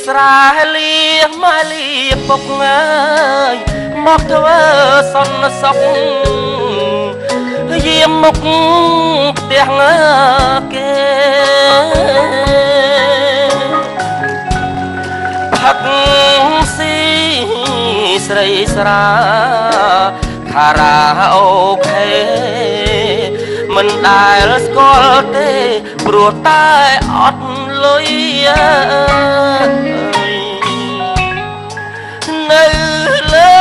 ស្រែលៀម៉ែលៀពុកអើយមកធ្វើសន្នសុខយាមមុខផ្ទះគេផឹកស៊ីស្រីស្រាខារ៉ាអូខេមិនដែលស្គាល់ទេព្រោះតែអត់លុយនៅលើ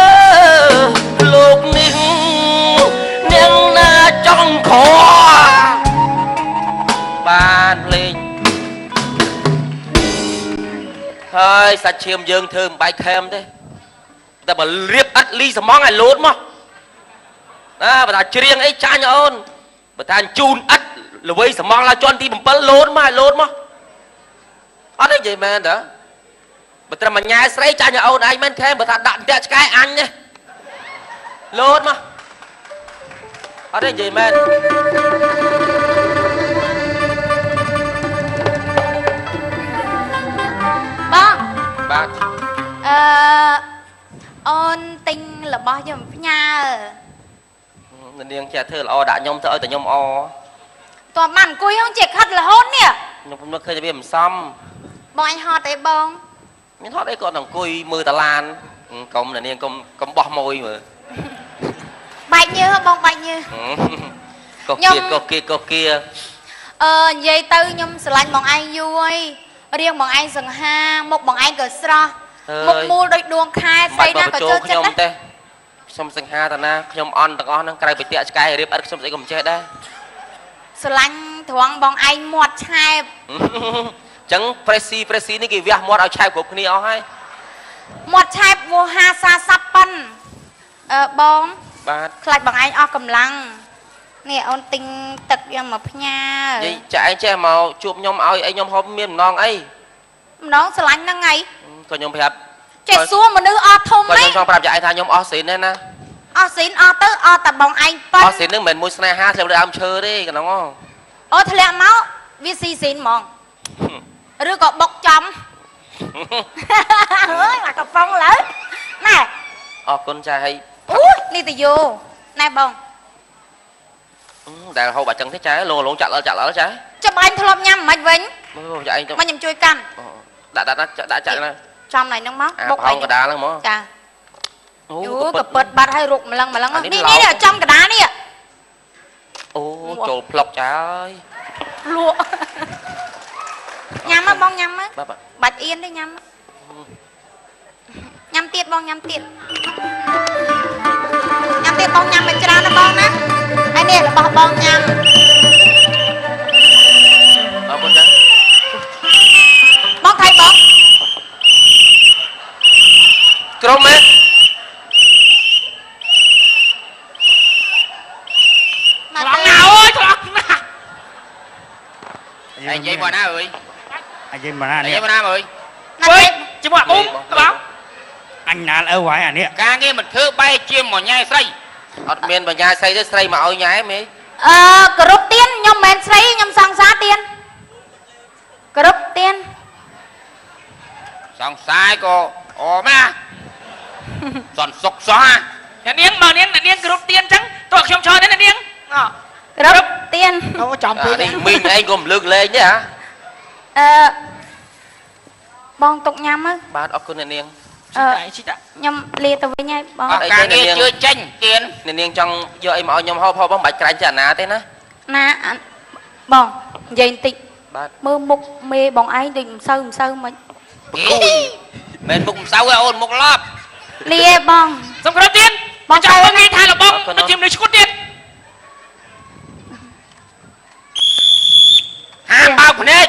លោកនេះអ្នកណាចង់ខបានលេងហើយសាច់ឈាមយើងធ្វើមិនបែកខែមទេតែបើរៀបឥតលីសំងឲ្យលោតមកណាបើថាច្រៀងអីចាញ់អូនបើថាជូនឥតល្វីសំងឡើងជាន់ទី7លោតមកឲ្យលោតមកអត់ទេនិយាយមែនតើបើត្រឹមមួយញ៉ែស្រីចាញ់ឲ្យអូនឯងមែនខែបើថាដាក់តាក់ឆ្កែអញណាលោតមកអត់ទេនិយាយមែន បងបាទអឺអូនទិញរបស់យកមកផ្ញើនាងចេះធ្វើល្អដាក់ខ្ញុំទៅឲ្យតែខ្ញុំអតបបានអង្គុយហ្នឹងជាខិតរហូតនេះខ្ញុំខ្ញុំឃើញតែវាមិនសមបងអញហត់អីបងមានហត់អីគាត់អង្គុយមើលតាឡានកុំនាងកុំបោះម៉ួយមើលបែកញើសបងបែកញើសកុសគៀកុសគៀកុសគៀអឺនិយាយទៅខ្ញុំស្រឡាញ់បងឯងយូរហើយរៀងបងឯងសង្ហាមុខបងឯងក៏ស្រស់មុខមូលដូចដួងខែស្អីណាក៏ចូលចិត្តដែរខ្ញុំសង្ហាតាណាខ្ញុំអន់ទាំងអស់ហ្នឹងក្រៅពីតាក់ឆ្កែរៀបឥតខ្ញុំស្អីក៏មិនចេះដែរស្រឡាញ់ត្រង់បងឯងមាត់ឆែបអញ្ចឹងប្រេស៊ីប្រេស៊ីនេះគេវះមាត់ឲ្យឆែបគ្រប់គ្នាអស់ហើយមាត់ឆែបវោហាសាស័ព្ទប៉ិនអឺបងបាទខ្លាចបងឯងអស់កម្លាំងនេះអូនទិញទឹកយកមកផ្ញើនិយាយចាឯងចេះមកជួបខ្ញុំឲ្យអីខ្ញុំហូបមានម្ដងអីម្ដងស្រឡាញ់ហ្នឹងហើយក៏ខ្ញុំប្រាប់ចេះសួរមនុស្សអស់ធំហ្នឹងខ្ញុំចង់ប្រាប់ចាឯងថាខ្ញុំអស់ស៊ីនទេណាអស់ស៊ីនអស់ទៅអស់តែបងឯងប៉ិនអស់ស៊ីនហ្នឹងមិនមែនមួយស្នេហាធ្លាក់លើដើមឈើទេកណ្ដងអូធ្លាក់មកវាស៊ីស៊ីនហ្មងឬក៏បុកចំអើយមកកំប៉ុងលើណែអរគុណចាហើយអូនេះតយោណែបងដែលហូបអញ្ចឹងទេចាលងលងចាក់លចាក់លចាចាំអញធ្លាប់ញ៉ាំមិនវិញចាឯងទៅមកខ្ញុំជួយកាន់ដាក់ដាក់ដាក់ចាក់ណាចំណៃហ្នឹងមកបុកឯងកដាលហ្នឹងមកចាអូកពិតបាត់ហើយរុកម្លឹងម្លឹងនេះនេះចំកដាលនេះអូចូលផ្លុកចាអើយលក់ញ៉ាំមកបងញ៉ាំមកបាច់អៀនទេញ៉ាំញ៉ាំទៀតបងញ៉ាំទៀតញ៉ាំទៀតបងញ៉ាំមិនច្រើនណាបងណាហើយនេះរបស់បងញ៉ាំអរគុណចាបងថៃបងក្រុមមែនឆ្លងណាអើយឆ្លងណាឯងនិយាយមកណាអើយឯងនិយាយមកណានេះនិយាយមកណាអើយវិញជាមួយអ៊ំបងអញណាលអើហើយអានេះការងារមិនធ្វើបែកជាមួយញ៉ែស្រីអត់មានបញ្ញាស្រីទេស្រីមកឲ្យញ៉ែមេអឺគ្រប់ទៀនខ្ញុំមិនមែនស្រីខ្ញុំសង្សារទៀនគ្រប់ទៀនសង្សារក៏អមណាសន្សុកសោះអ្នកនាងមកនាងអ្នកនាងគ្រប់ទៀនអញ្ចឹងតោះខ្ញុំឈរនេះអ្នកនាងគ្រប់ទៀនអូចំពេកនេះមីងឯងក៏មិនលើកលែងទេហ៎អឺបងទុកញ៉ាំបាទអរគុណអ្នកនាងខ្ញុំលាទៅវិញហើយបង អត់ការងារជឿចេញទៀនអ្នកនាងចង់យកអីមកឲ្យខ្ញុំហូបហូបបងមិនបាច់ក្រាញ់ចាណាទេណាណាបងនិយាយបន្តិចបាទមើលមុខមេបងឯងដូចមិនសូវមិនសូវមិនមែនមុខមិនសូវទេអូនមុខឡប់លាបងសុំគ្រប់ទៀនបងចង់បងនិយាយថាលបងដូចជាមនុស្សឈួតទៀត ហាមបើភ្នែក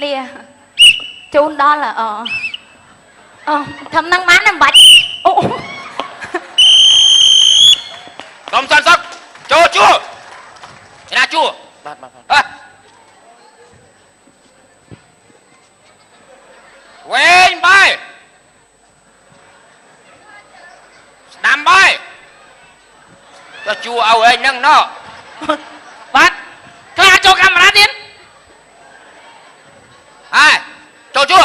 លាជូនដល់អអូធ្វើនឹងបានមិនបាច់អូកុំសន្សុកចូលជួណាជួបាទបាទហ៎វែងបាយស្ដាំបាយចុះជួឲ្យឯងហ្នឹងណោះបាទខ្លះចូលកាមេរ៉ាទៀតហើយចូលជួ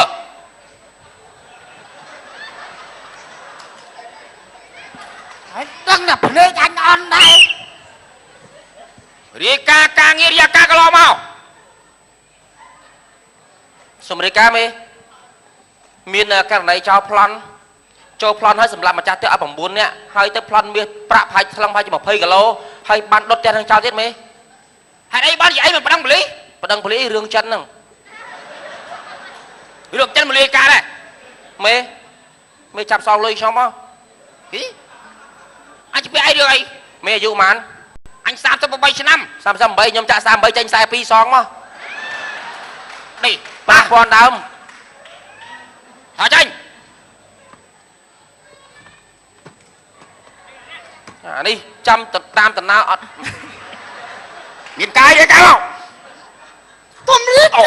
រាយការការងាររាយការកន្លងមកសូមរាយការមេមានករណីចោលប្លន់ចូលប្លន់ហើយសម្រាប់ម្ចាស់ផ្ទះអត់9នាក់ហើយទៅប្លន់មាសប្រាក់ផាច់ថ្លឹងផាច់20គីឡូហើយបានដុតផ្ទះនឹងចោលទៀតមេហេតុអីបានជាឯងមិនប្តឹងប៉ូលីសប្តឹងប៉ូលីសរឿងចិនហ្នឹងរឿងចិនមកលាយការដែរមេមេចាប់សងលុយខ្ញុំមកហីអញជិះឯងរឿងអីមេអាយុប៉ុន្មានអញ38ឆ្នាំ38ខ្ញុំចាក់38ចេញ42សងមកនេះ5000ដើមថាចាញ់អានេះចាំតាមតំណើអត់មានកាយទេកាមកទុំរៀបអូ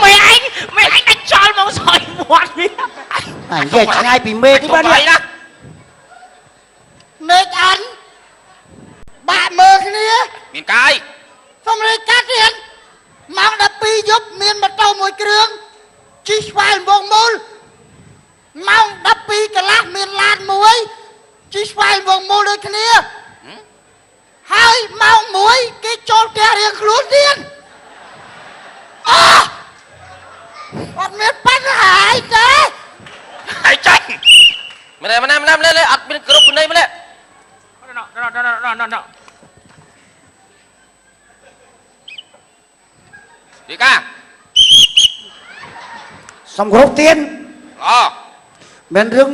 មេឯងមេឯងដាច់ចោលមកសយមាត់វាអញនិយាយឆ្ងាយពីមេទីបានណាមេអញបាក់មើលគ្នាមានកាយសូមរៀបកាត់ទៀតម៉ោង12យប់មានម៉ូតូមួយគ្រឿងជិះស្វែងវងមូលម៉ោង12កន្លះមានឡានមួយជិះស្វែងវងមូលដូចគ្នាហើយម៉ោង1គេចូលផ្ទះរៀងខ្លួនទៀតអអត់មានបញ្ហាអីទេហើយចាញ់ម្នាក់ម្នាក់ម្នាក់ម្នាក់អត់មានគ្រប់ន័យម្នាក់ណណណណណរីកាសំគ្រប់ទៀនអូមានរឿង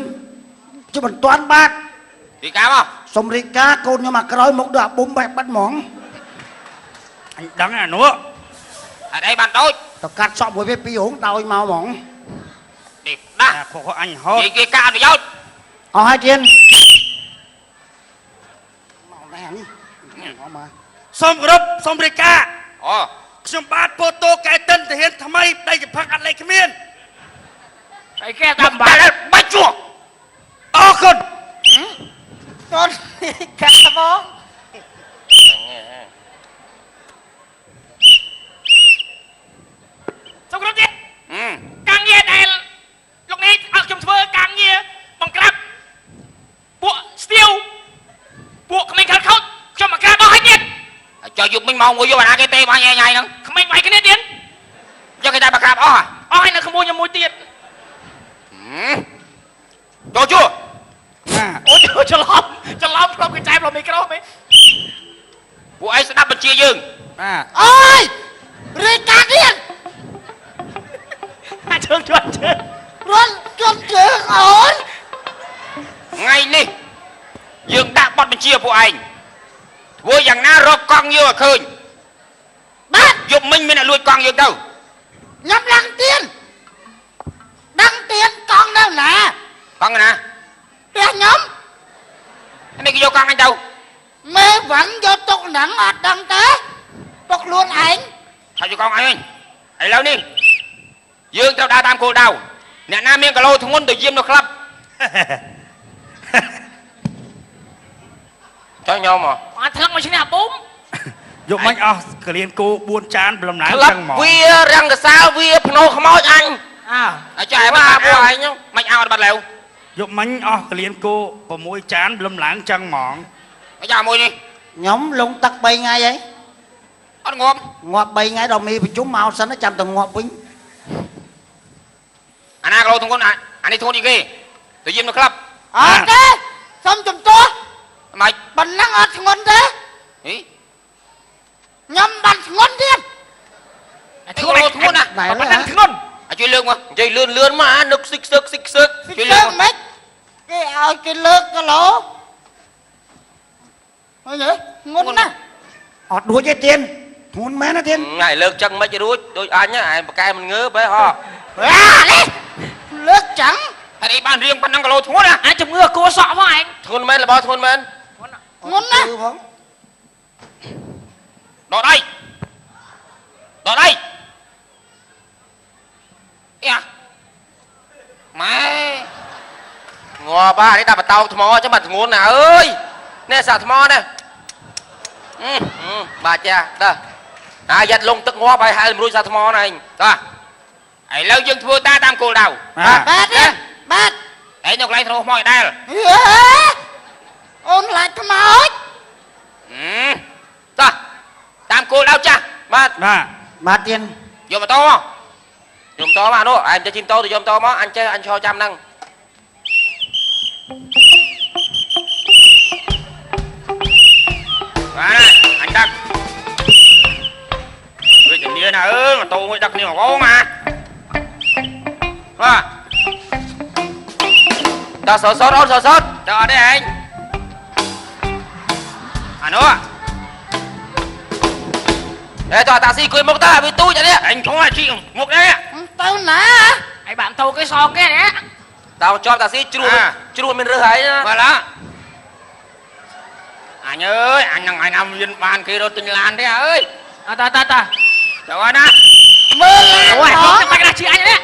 ជាបន្ទាន់បាទរីកាមកសុំរីកាកូនខ្ញុំអាក្រោយមកដូចអាបុំបេះបាត់ហ្មងអញដឹងអានោះអត់អីបានដូចទៅកាត់សក់មួយវាពីរងដោយមកហ្មងនេះដាស់ខុសអញហត់គេកាត់ប្រយោជន៍អស់ហើយទៀនមកណែនេះមកសូមគោរពសូមរីកាអូខ្ញុំបាទពោតូកែតិនទាហានថ្មីប្តីចំផឹកអត់លេខគ្មានអីគេតាមបាច់បាច់ជួអរគុណកូនកាបងសូមគោរពទៀតការងារដែលលោកនេះឲ្យខ្ញុំធ្វើការងារបង្ក្រាបពួកស្ទាវពួកក្មេងខិលខូចខ្ញុំបង្ក្រាបអស់ហើយទៀតចុះយប់មិញម៉ោង1យប់អាណាគេទេបាញ់ឯងហ្នឹងក្មេងវាយគ្នាទៀតយកគេតែបង្ក្រាបអស់អស់ហើយនៅក្មួយខ្ញុំមួយទៀតចូលជួអូច្រឡំច្រឡំផ្លុំកញ្ចែផ្លុំមីក្រូមេពួកឯងស្ដាប់បញ្ជាយើងបាទអូយរីកាទៀតអាជើងជន់ជើងរត់ជន់ជើងអូនថ្ងៃនេះយើងដាក់បទបញ្ជាពួកឯងធ្វើយ៉ាងណារកកង់យើងឲ្យឃើញបាទយប់មិញមានអ្នកលួចកង់យើងទៅញ៉ាំឡើងទៀនដឹងទៀនកង់នៅណាកង់ណាផ្ទះខ្ញុំនេះគេយកកង់អញទៅមេវ៉ាន់យកទុកហ្នឹងអត់ដឹងទេទុកខ្លួនឯងហើយយកកង់អញវិញឥឡូវនេះយើងត្រូវដើរតាមគោលដៅអ្នកណាមានគីឡូធ្ងន់ទៅយាមនៅក្លឹបចុះខ្ញុំមកអត់ថ្លឹងមកឈ្នះប៊ុំយកមិញអស់កលៀនគោ4ចានប្លំណែចឹងហ្មងវារាំងកសាវាភ្នោខ្មោចអញអើអចាយបាទពួកឯងមិនអោអត់បាត់ឡើយយកមិញអស់កលៀនគោ6ចានប្លំឡើងចឹងហ្មងអាយ៉ាមួយនេះខ្ញុំលងទឹក3ថ្ងៃហើយអត់ងាប់ងាប់3ថ្ងៃដល់មីប្រជុំមកសិនចាំតែងាប់វិញអាណាគីឡូធ្ងន់អានេះធ្ងន់ជាងគេទៅយាមនៅក្លឹបអត់ទេសុំជំទាស់មិនប៉ុណ្ណឹងអត់ធ្ងន់ទេហីខ្ញុំបានធ្ងន់ទៀត ធ្ងន់ធ្ងន់ណា ប៉ុណ្ណឹងធ្ងន់ ឲ្យជួយលើកមក និយាយលឿនលឿនមកអានឹកស៊ីកសឹកស៊ីកសឹកជួយលើកមិនគេឲ្យគេលើកគីឡូឃើញទេធ្ងន់ណាស់អត់ដួចទេទៀនធ្ងន់មែនណាទៀនថ្ងៃលើកចឹងមិនរួចដូចអញឯងប៉កែមិនងើបហ៎ហ៎អានេះលើកចឹង ហើយអីបានរៀងប៉ុណ្ណឹងគីឡូធ្ងន់ណា អាចជំងឺគួសក់មកឯងធ្ងន់មែនរបស់ធ្ងន់មែនធ្ងន់ណាស់ដកដៃដកដៃយ៉ាម៉ែងាប់អានេះដាក់បតោកថ្មចឹងបាទធ្ងន់ណាអើយនេះសាក់ថ្មនេះបាទចាដល់អាយ៉ាត់លងទឹកងាប់ហើយហែលមិនរួចសាក់ថ្មណាឯង តោះឥឡូវយើងធ្វើតាតាមគោលដៅបាទបាទ ឯងនៅកន្លែងធ្នូខ្មោចដែរ អូនខ្លាចខ្មោច តោះតាមគោលដៅចាស់ បាទ បាទ បាទទៀន យកម៉ូតូមក យកម៉ូតូមកនោះឯងចេះជិះម៉ូតូទៅយកម៉ូតូមកអញចេះអញឈរចាំហ្នឹង បាទអញដឹកវាជំនាញណាអើយម៉ូតូមួយដឹកគ្នាមកវងហ่าបាទ តោះសសតអូនសសត តើអត់ទេឯងអានោះ អេតោះតាក់ស៊ីអង្គុយមុខតើវាទូចអានេះ ឯងឈរជីមុខនេះ ទៅណា ឯងបាក់តោគេសងគេណា តោះជាប់តាក់ស៊ីជ្រួជ្រួមានរើសហើយណា បាទឡាអញអើយអញនឹងឯណាមានបានគេរត់ទិញឡានទេអើយ អើតាតាតា ទៅហើយណា មើលឡាន អូយ ផង ចាំបាច់ណាស់ជីអញណា